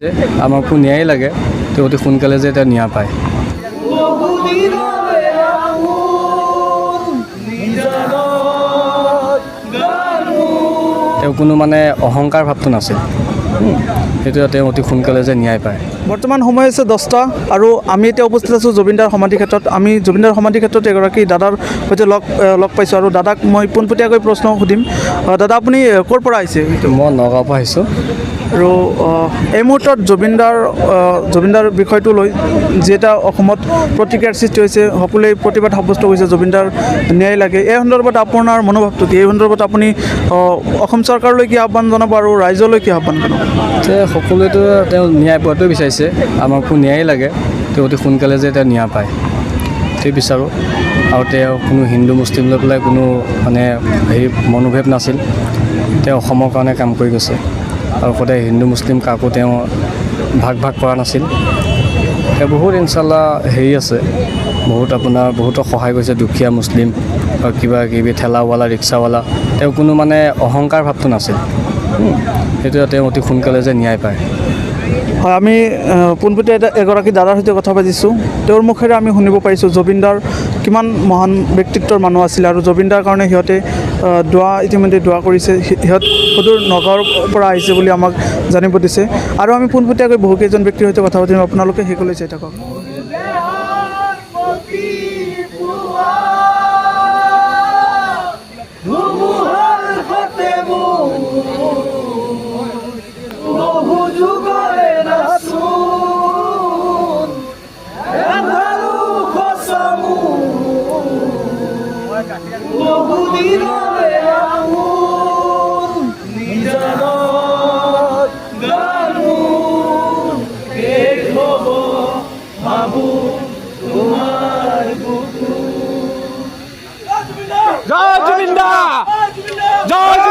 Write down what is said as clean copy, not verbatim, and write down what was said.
আমাকো ন্যায় লাগে, তেওঁ অতি সোনকালে যে তেওঁ ন্যায় পায়। বহুদিনৰে আপোন নিজানত গান। তেওঁ কোনো মানে অহংকাৰ ভাৱটো নাছিল। সেইটো তেওঁ অতি সোনকালে যে ন্যায় পায়। বৰ্তমান সময় হৈছে 10টা আৰু আমি এতিয়া উপস্থিত আছোঁ জুবিনদাৰ সমাধি ক্ষেত্ৰত। আমি জুবিনদাৰ সমাধি ক্ষেত্ৰত এগৰাকী দাদাৰ সৈতে লগ পাইছোঁ আৰু দাদাক মই পোনপটীয়াকৈ প্ৰশ্ন সুধিম। দাদা, আপুনি ক'ৰ পৰা আহিছে? মই নগাঁৱৰ পৰা আহিছোঁ। আৰু এই মুহূৰ্তত জুবিনদাৰ বিষয়টো লৈ যি এটা অসমত প্ৰতিক্ৰিয়াৰ সৃষ্টি হৈছে, সকলোৱে প্ৰতিবাদ সাব্যস্ত কৰিছে, জুবিনদাৰ ন্যায় লাগে, এই সন্দৰ্ভত আপোনাৰ মনোভাৱটো কি? এই সন্দৰ্ভত আপুনি অসম চৰকাৰলৈ কি আহ্বান জনাব আৰু ৰাইজলৈ কি আহ্বান জনাব? যে সকলোৱেতো তেওঁ ন্যায় পোৱাটোৱে বিচাৰিছে। আমাকো ন্যায় লাগে, তেওঁ অতি সোনকালে যে তেওঁ ন্যায় পায় সেইটোৱে বিচাৰোঁ। আৰু তেওঁ কোনো হিন্দু মুছলিম লৈ পেলাই কোনো মানে হেৰি মনোভাৱ নাছিল। তেওঁ অসমৰ কাৰণে কাম কৰি গৈছে আৰু সদায় হিন্দু মুছলিম কাকো তেওঁ ভাগ ভাগ কৰা নাছিল। তেওঁ বহুত ইনচাল্লাহ হেৰি আছে, বহুত আপোনাৰ বহুতক সহায় কৰিছে, দুখীয়া মুছলিম বা কিবা কিবি ঠেলাৱালা, ৰিক্সাৱালা। তেওঁ কোনো মানে অহংকাৰ ভাৱটো নাছিল। সেইটো তেওঁ অতি সোনকালে যে ন্যায় পায়। হয়, আমি পোনপটীয়া এটা এগৰাকী দাদাৰ সৈতে কথা পাতিছোঁ। তেওঁৰ মুখেৰে আমি শুনিব পাৰিছোঁ জুবিনদাৰ কিমান মহান ব্যক্তিত্বৰ মানুহ আছিলে আৰু জুবিনদাৰ কাৰণে সিহঁতে দোৱা ইতিমধ্যে দোৱা কৰিছে। সিহঁত সুদূৰ নগাঁৱৰ পৰা আহিছে বুলি আমাক জানিব দিছে। আৰু আমি পোনপটীয়াকৈ বহুকেইজন ব্যক্তিৰ সৈতে কথা পাতিম, আপোনালোকে শেষলৈ চাই থাকক। পুৱা ধুমুহাৰ সতে মোৰ বহু যুগৰে নাচোন এন্ধাৰো সঁচা মোৰ বহুদিনৰে আপোন নিজানত গান মোৰ শেষ হ'ব ভাবো তোমাৰ বুকু। জয় জুবিন দা, জয়।